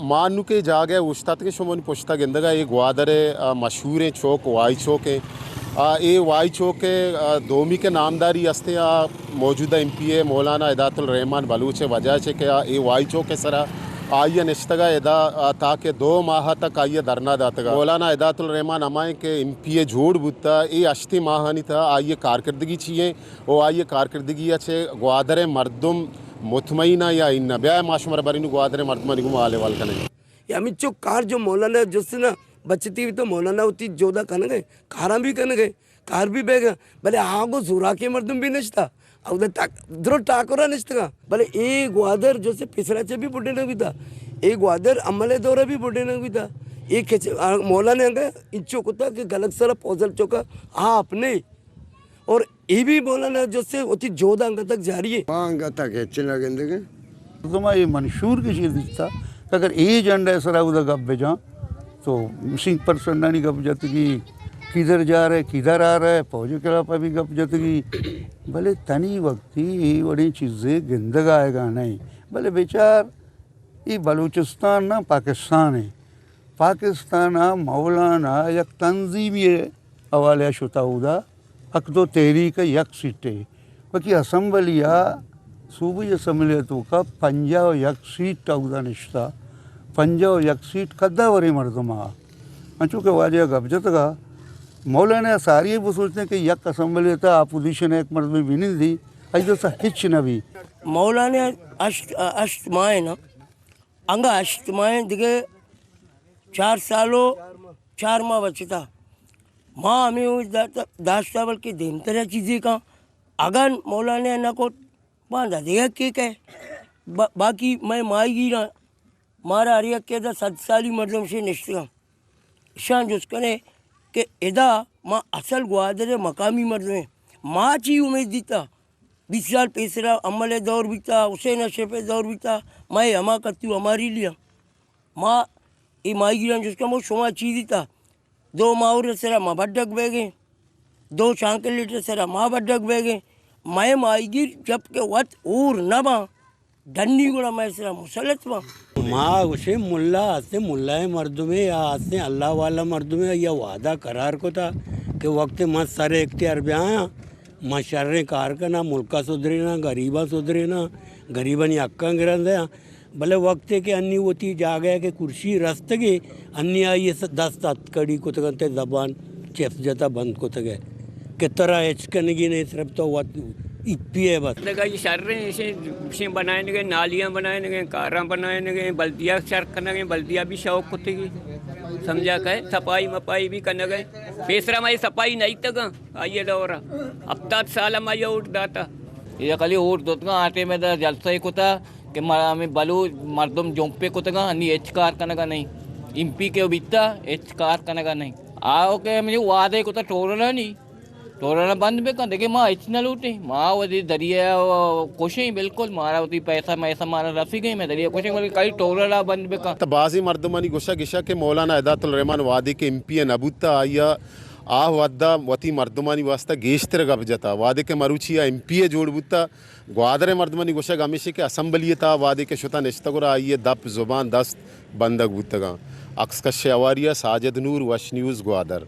ما انو کہ جاگہ ءَ اوشتاتگیں، شما منی پشتا گندگا، اے گوادر ءِ، آ، مشہوریں چوک وائی چوک ایں۔ آ، اے وائی چوک ءِ، آ، دومی کہ نامداری ہستیں، آ، موجودہ ایم پی اے مولانا ہدایت الرحمان بلوچ ءِ وجہ چہ کہ آ، اے وائی چوک ءِ سرا آئی ءَ نشتگا ادا، آ، تاکہ دو ماہ تک آئی ءَ دھرنا داتگا۔ مولانا ہدایت الرحمان ہمائیں کہ ایم پی اے جوڑ بوتا، اے ہشتیں ماہانی تہا آئی ءِ کارکردگی چی ایں؟ و آئی ءِ کارکردگی ءَ چہ گوادر ءِ مردم مطمئن آں یا اناں؟ بیا ما شمارا برینوں گوادر ءِ مردمانی گوما حال احوال کنیں۔ یا ہمینچو کار جو مولانا جست نا بچتی بھی تو مولانا وتی جودا کنگے، کاراں بھی کنگے، کار بھی بیگا، بلے آ گو زوراکیں مردم بھی نشتا، اودا تک درو ٹاکرا نشتگا، بلے اے گوادر جو سے پیسرا چے بھی بڈے نہ بیتا، اے گوادر عمل دورا بھی بڈے نہ بیتا، اے کچ-، آ، مولانا انگا انچو کتا کہ گلک سرا پوزل چوکا آپ نے اور اے بھی مولانا جو سے وتی جہد انگت تک جاری ہے۔ ما انگت تک ہچ نہ گندگیں۔ مردم ءَ اے منشور کہ شیر دیتا کہ اگر اے جنڈ ءِ سرا اودا گپ بجاں تو مسنگ پرسنانی گپ جتگی، کدھر جا رہے، کدھر آ رہے، فوج کے خلاف بھی گپ جتگی۔ بلے تنی وقتی اے وڑیں چیزے گندگ آئیگا نہیں۔ بلے بیچار اے بلوچستان نہ پاکستان ہے۔ پاکستان ءَ مولانا یک تنظیمی حوالے ءَ شتا اودا، حق دو تحریک ءِ یک سیٹے، وتی اسمبلی ءَ، صوبائی اسمبلی ءِ توکا پنجاہ و یک سیٹ اودا نشتا، پنجاہ و یک سیٹ کدا ورے مردم ءَ۔ انچو کہ واجہ گپ جتگا، مولانا ساری بسوچتے کہ یک اسمبلی ءِ تہا اپوزیشن ءِ یک مردمے بنندی، اجدو سا ہچ نہ بی۔ مولانا اشت، اشت ماہ نا انگا ہشت ماہیں دگہ چار سال و چار ماہ بچتا۔ ما ہمیں اوج داشتا، داشتا بلکہ دیمترا چیزے کن۔ اگن مولانا نہ کت، باندا دگہ کے کئے؟ با-، باقی مئے ماہیگیراں مارا ہر یکے دا صد سالی مردم شے نشتگاں۔ اشان جست کنے کہ ادا ما اصل گوادر مقامی مردمیں، ما چی امید دیتا؟ بیست سال پیسرا عمل ءِ دور بیتا، حسین اشرف ءِ دور بیتا، مئے ہما کتو ہماری لیا۔ ما اے ماہیگیراں جست کمو شما چی دیتا؟ دو ماہور ءِ سرا ما بڈگ بیگیں، دو چانکلیٹ ءِ سرا ما بڈگ بیگیں۔ مئے ماہیگیر جب کہ وت ہور نہ باں، ڈنی گڑا مئے سرا مسلط باں۔ ما گوشیں ملا ہستیں، ملا ءِ مردمے یا ہستیں اللہ والا مردمے یا وعدہ قرار کتا کہ وقت من سر اختیار بیایاں، من شریں کار کناں، ملک ءَ سدریناں، غریباں سدریناں، غریبانی حقاں گران دیاں۔ بلے وقتے کہ انی وتی جاگہ ءَ کہ کرسی رستگے، انی آئی ءِ دست ہتکڑی کتگ انت، زبان چپس جتا بند کتگ ءَ کہ ترا ہچ کنگی نہیں، صرف تو وت ایپی ءَ بس۔ دگہ یہ شر ہیں، اسے، اسے بنائیں گے، نالیاں بنائیں گے، کاراں بنائیں گے، بلدیہ شر کنگ ءَ، بلدیہ بھی شوق کتگی، سمجھا کہ صفائی مپائی بھی کنگ ءَ۔ پیسرا ما یہ صفائی نہیں تگا، آئیے دورا ہفتاد سال ما یہ ووٹ داتا۔ یہ خالی ووٹ دوتگا، آٹے میں دا جلسہ ہی کتا کہ ما-، ہمیں بلوچ مردم جمپے کتگا، نی ہچ کار کنگا نہیں۔ ایم پی کے بیتا، ہچ کار کنگا نہیں۔ آؤ کہ ہمیں وعدے کتا ٹورنا نہیں۔ ٹورنا بند بکن، دیکھیں ما ہچ نہ لوٹیں۔ ما وتی دریا کشیں بالکل، مارا وتی پیسہ میسہ مارا رسی گئے، میں دریا کشیں، بلکہ کئی ٹورنا بند بکن۔ تو بعضی مردمانی گوشگ اشا کہ مولانا ہدایت الرحمان وعدے کہ ایم پی اے نہ بوتا، آئیا آ وھدا وتی مردمانی واستہ گیشتر گپ جتا۔ وھدے کہ مروچی آ ایم پی اے جوڑ بوتا، گوادر ءِ مردمانی گوشگ ہمیش کہ اسمبلی ءِ تہا وھدے کہ شتا نشتگ، گڑا آئی ءِ دپ زبان دست بندگ بوتگاں۔ عکس کش ءِ ہواری ءَ ساجد نور، وش نیوز، گوادر۔